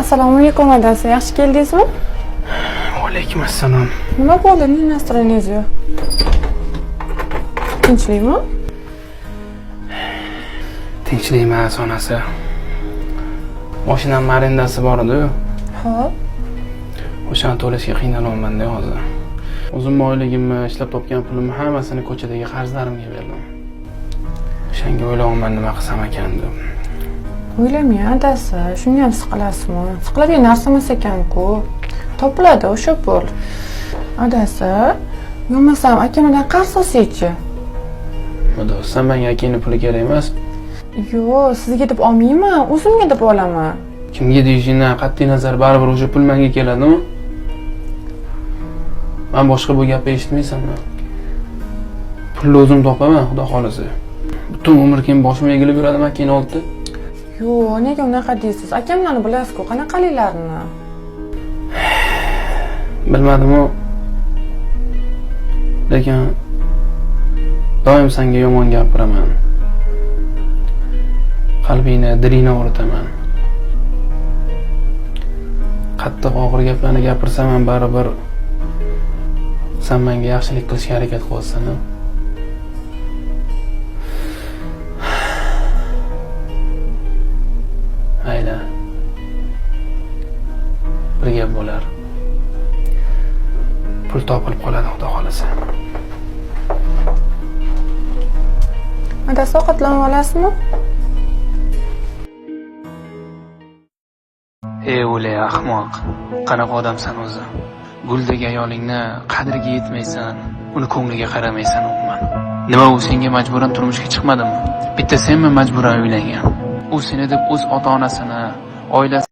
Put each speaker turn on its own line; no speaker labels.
Assalomu alaykum adasi, yaxshi keldingizmi?
Alaykum assalom.
Nima bo'ldi? Ne настроение ngiz yo'q? Tinchlikmi?
Tinchlik emas, onasi. Moshinamni arendasi bor edi-yu.
Xo'p.
O'shani to'lashga qiynalyapman-da hozir. O'zim oyligimni, ishlab topgan pulimni hammasini ko'chadagi qarzlarimga berdim. O'shanga o'ylayapman nima qilsam ekan deb.
O'ylamang adasi, shunga ham siqilasizmi? Siqiladigan narsa emas ekan-ku. Topiladi o'sha pul. Adasi, bo'lmasam akamdan qarz olsangchi.
Do'stim, menga akangni puli kerak emas.
Yo'q, sizga deb olmayman, o'zimga deb olaman.
Kimga deyishingdan qat'iy nazar baribir o'sha pul menga keladimi? Man boshqa bu gapni eshitmaysanmi? Pulni o'zim topaman, xudo xolasa. Butun umr keyin boshim egilib yuradimi akangni oldida?
Yo'q, nega unaqa deysiz? Akamlarni bilasiz-ku, qanaqaliklarini.
Bilmadim-u. Lekin doim senga yomon gapiraman. Qalbingni, dilingni og'ritaman. Qattiq og'ir gaplarni gapirsam ham baribir sen menga yaxshilik qilishga harakat qilyapsan. Mayli. Bir gap bo'lar. Pul topilib qoladi, xudo xolasa.
Adasi, ovqatlanib olasizmi?
Ey o'lay ahmoq, qanaqa odamsan o'zi? Guldagi ayolingni qadriga yetmaysan, uni ko'ngliga qaramaysan umuman. Nima u senga majburan turmushga chiqmadimi? Bitta senmi majburan uylangan? U seni deb o'z ota-onasini, oilasini